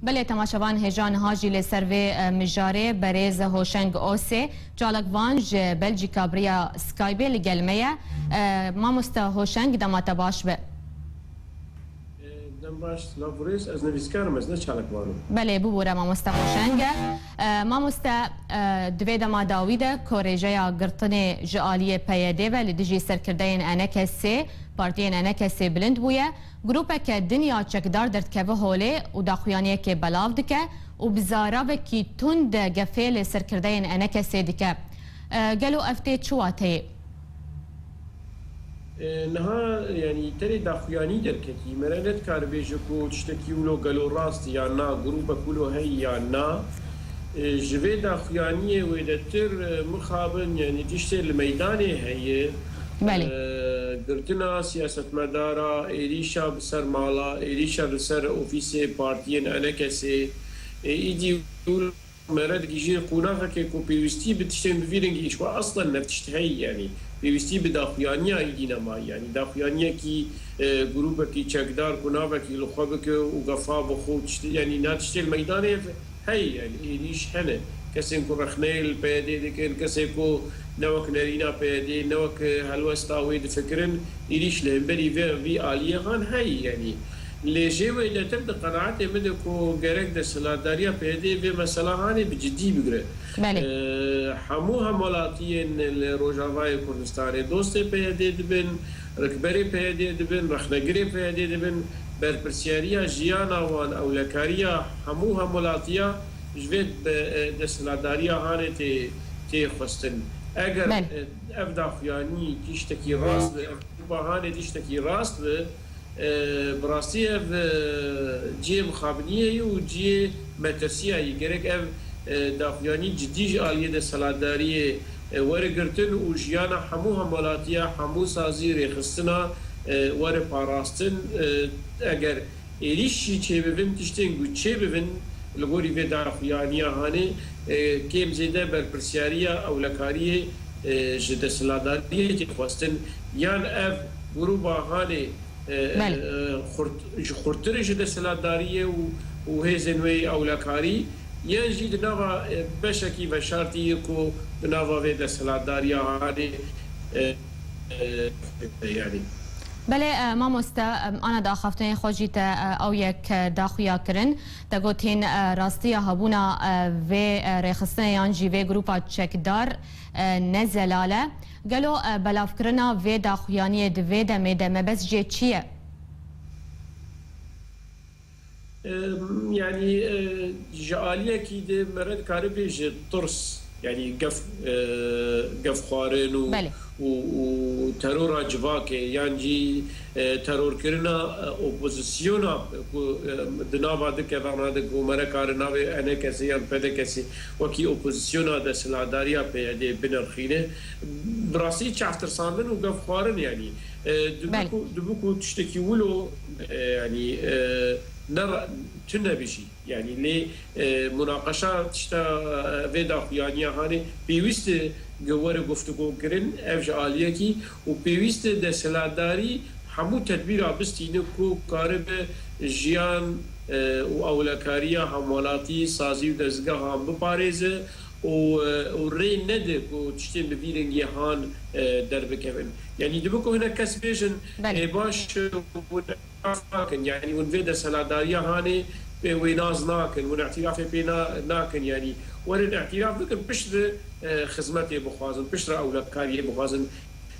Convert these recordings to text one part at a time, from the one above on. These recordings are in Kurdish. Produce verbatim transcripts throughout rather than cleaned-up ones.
Belê, temaşevan hêja niha jî li ser vê, e, mijarê berêz Hoşeng Osê, çalakvan ji Belcîka bi riya Skypeê li gel me ye. E, mamoste Hoşeng, dema te baş be. E, dem baş, silav û rêz, ez nivîskar im, ez ne çalakvan im. Belê, bibûre mamoste Hoşeng. E, mamoste, e, di vê dema dawî de ku rêjeya girtinê ji aliyê P Y D ve li dijî serkirdeyên E N K S'ê, partiyên E N K S'ê bilind bûye, grûpeke din ya çekdar derdikeve holê û daxuyaniyekê belav dike û bi zaravekî tund gefê li serkirdeyên E N K S'ê dike. E, gelo ev tê çi wateyê? E, niha, yanî, tenê daxuyanî derketî. Mere nedikare bêje ku tiştekî wilo gelo rast ya na, grûpek wilo heyî ya na. E, ji vê daxuyaniyê wêdetir, e, mixabin, yanî, tiştê li meydanê heye. Belê. E, girtina siyasetmedara, êrîşa bi ser mala, êrîşa li ser ofîsê partiyên E N K S'ê, e, îdî wilo Mere digihîje qonaxekê ku pêwîstî bi tiştên bi vî rengî, îşkwa aslen ne tişt heyî, yanî pêwîstî bi daxuyaniya êdî nema, yanî daxuyaniyekî, e, grûpekî çekdar ku navekî li xwe bike û gefa bi xwe tiştê, yanî na tiştê li meydanê heyî, yanî êrîş hene. Kesên ku rexneyê li P Y D dikin, kesê ku ne wek nerîna P Y D, ne wek helwesta wê difikirin, êrîş li hemberî vê, vî aliyê han heyî, yanî. Lê jê wêdetir di qenaetê min de ku gerek desthilatdariya P Y D'yê vê mesela hanê bi cidî bigire. Belê. Ee, hemû hemwelatiyên li Rojavayê Kurdistanê dostê P Y D dibin, rikberê P Y D dibin, rexnegirê P Y D dibin, berpirsiyariya jiyana wan, ewlekariya hemû hemwelatiya ji vê be-, e, desthilatdariya hanê tê, tê xwestin. Eger, Belê. e, ev daxuyanî tiştekî rast be, ev grupa hanê tiştekî rast be, E, bi rastî ev, e, cihê mixabiniyê ye û cihê metirsiyayî. Gerek ev, e, daxuyanî cidî ji aliyê desthilatdariyê, e, were girtin û jiyana hemû hemwelatiya, hemû sazî rêxistina, e, were parastin. E, eger êrîş jî çêbibin, tiştên ku çêbibin li gorî vê daxuyaniya hanê, e, kêm zêde berpirsiyariya ewlekariyê, e, ji desthilatdariyê tê xwestin. Yan ev grûba hanê e, Belê. e, xurt-, ji xurttirê ji desthilatdariyê û, û hêzên wê ewlekarî, yên jî di nava, e, beşekî veşartî ye ku di nava vê desthilatdariya hanê, e, e, yanî. Belê, e, mamoste, e, ana daxaftinên xwe jî te, e, ew yek, e, daxuya kirin. Te gotîn, e, rastiya hebûna, e, vê, e, rêxistinê yan jî vê grûpa çekdar, e, ne zelal e. Gelo, e, belavkirina vê daxuyaniyê di vê demê de mebest jê çi ye? Em, yanî, e, ji aliyekî de mere dikare bêje tirs, yanî gef, e, gefxwarin û, Belê. û, û terora civakê, yan jî, e, terorkirina, e, opozisyona ku, e, di nava di kevana de ku mere kare navê E N K S'ê yan P D K S'ê wekî opozisyona desthilatdariya P Y D binirxîne. Bi rastî çavtirsandin û gefxwarin, yanî, e, dibe Belê. ku, dibe ku tiştekî wilo, e, yanî, e, ne ra-, tune be jî. Yanî lê, e, munaqeşa tişta, e, vê daxuyaniya hanê pêwîst e ku were guftûgo kirin, ev ji aliyekî û pêwîst e desthilatdarî hemû tedbîra bistîne ku karibe jiyan, e, û ewlekariya hemwelatî, sazî û dezgehan biparêze û, e, û rê nede ku tiştên bi vî rengî han, e, derbikevin. Yanî dibe ku hinek kes bêjin, Belê. ê baş, e, hûn îtîraf nakin. Yanî hûn vê desthilatdariya hanê pê wê nas nakin, hûn îtîrafê pê na-, nakin. Yanî werin îtîraf bikin, piştre, e, xizmetê bixwazin, piştre ewlekariyê bixwazin.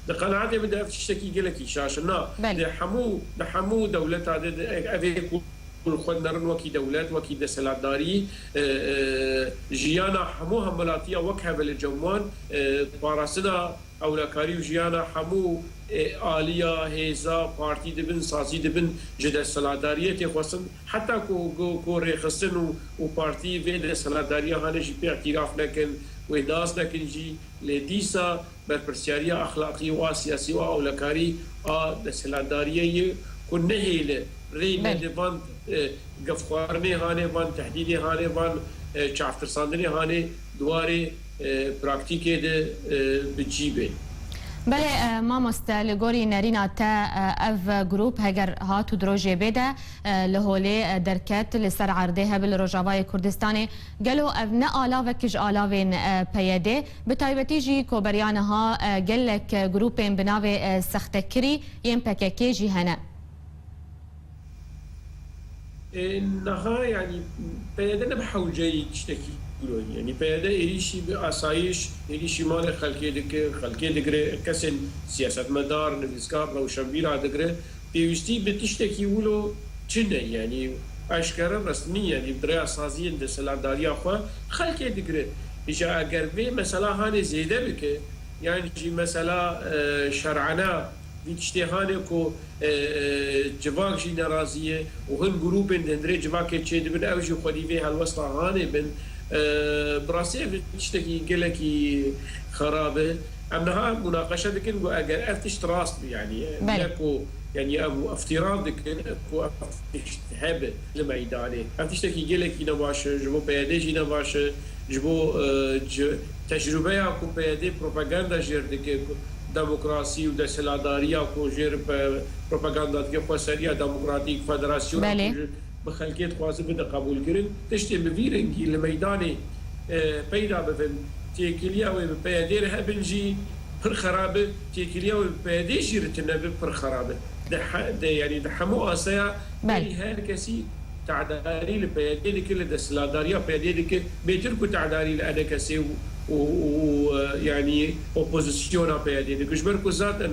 Di qenaetê min de ev tiştekî gelekî şaş e. Na, Belê. di hemû, di hemû dewleta de, de ev ê ku li xwe dinerin wekî dewlet, wekî desthilatdarî, e, e, jiyana hemû hemwelatiya wek hev e li cem wan, e, parastina ewlekarî û jiyana hemû, e, aliya, hêza, partî dibin, sazî dibin, ji desthilatdariyê tê xwestin. Heta ku, ku, ku rêxistin û, û partî vê desthilatdariya hanê jî pê îtîraf nekin, wê nas nekin jî, lê dîsa berpirsiyariya exlaqî û a siyasî û a ewlekarî a desthilatdariyê ye ku nehêle rê Belê. nede van, e, gefxwarinê hanê, van tehdîdê hanê, van, e, çavtirsandinê hanê di warê, e, praktîkê de, e, bi cî bê. Belê, e, mamoste, li gorî nerîna te, e, ev grûp heger hat û di rojê bê de, e, li holê, e, derket, li ser erdê hebe li Rojavayê Kurdistanê, gelo ev ne alavek ji alavên, e, P Y D, bi taybetî jî ku beriya niha, e, gelek, e, grûpên bi navê, e, sextekirî yên P K K jî hene? Ê, niha, yanî, P Y D ne bi hewceyî tiştekî wilo ye. Yanî P Y D êrîşî bi asayîş, êrîşî malê xelkê dike, xelkê digire, kesên siyasetmedar, nivîskar, rewşenbîra digire. Pêwîstî bi tiştekî wilo çi ne, yanî eşkere, resmî, yanî bi rêya saziyên desthilatdariya xwe xelkê digire. Îja eger vê mesela hanê zêde bike, yan jî mesela, e, şer'ana vî tiştê hanê ku, e, e, civak jî nerazî ye û hin grûpên di hundirê civakê çêdibin, ew jî xwedî vê helwesta hanê bin. E, bi rastî ev tiştekî gelekî xerab e. Em niha munaqeşe dikin ku eger ev tişt rast bi, yanî, e, Belê. ne ku, yanî, ev îftira dikin ku ev tişt hebe li meydanê. Ev tiştekî gelekî nebaş e, ji bo P Y D jî nebaş e, ji bo, e, ci-, tecrûbeya ku P Y D propaganda jêr dike, ku demokrasî û desthilatdariya ku jêr pe-, propaganda dike, xweseriya demokratîk, federasyona Belê. ku ji bi xelkê dixwaze bide qebûlkirin. Tiştên bi vî rengî li meydanê, e, peyda bibin, têkiliya wê bi P Y D re hebin jî pir xerab e, têkiliya wê bi P Y D jî re tune be pir xerab e. Di he-, di, yanî di hemû aseya Belê. berî her kesî te'darî li P Y D dike, li desthilatdariya P Y D dike, bêtir ku te'darî li E D K S û, û, û, e, yanî opozisyona P Y D dike. Ji ber ku zaten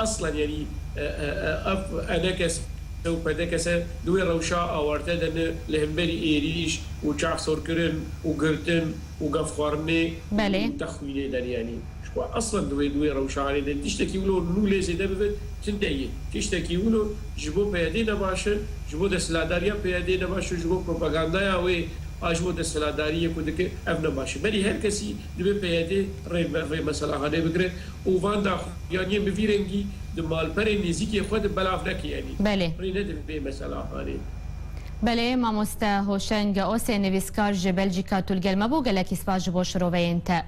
eslen, yanî, e, e, e, ev E D K S û P D K S di wê rewşa awarte de ne, li hemberî êrîş û çavsorkirin û girtin û gefxwarinê Belê. û texwînê de ne, yanî. Ji ku eslen di wê, di wê rewşanê de tiştekî wilo nû lê zêde bibe, tune ye. Tiştekî wilo ji bo P Y D nebaş e, ji bo desthilatdariya P Y D nebaş e, ji bo propagandaya wê a ji bo desthilatdariyê ku dike, ev nebaş e. Berî her kesî dibe P Y D rê, rê mesela hanê bigire û van daxuyaniyên bi vî rengî di malperên nêzîkê xwe de belav neke, yanî Belê. rê nede vê mesela hanê. Belê, mamoste Hoşeng Osê, nivîskar ji Belcîka, tu li gel me bû, gelekî spas ji bo şiroveyên te.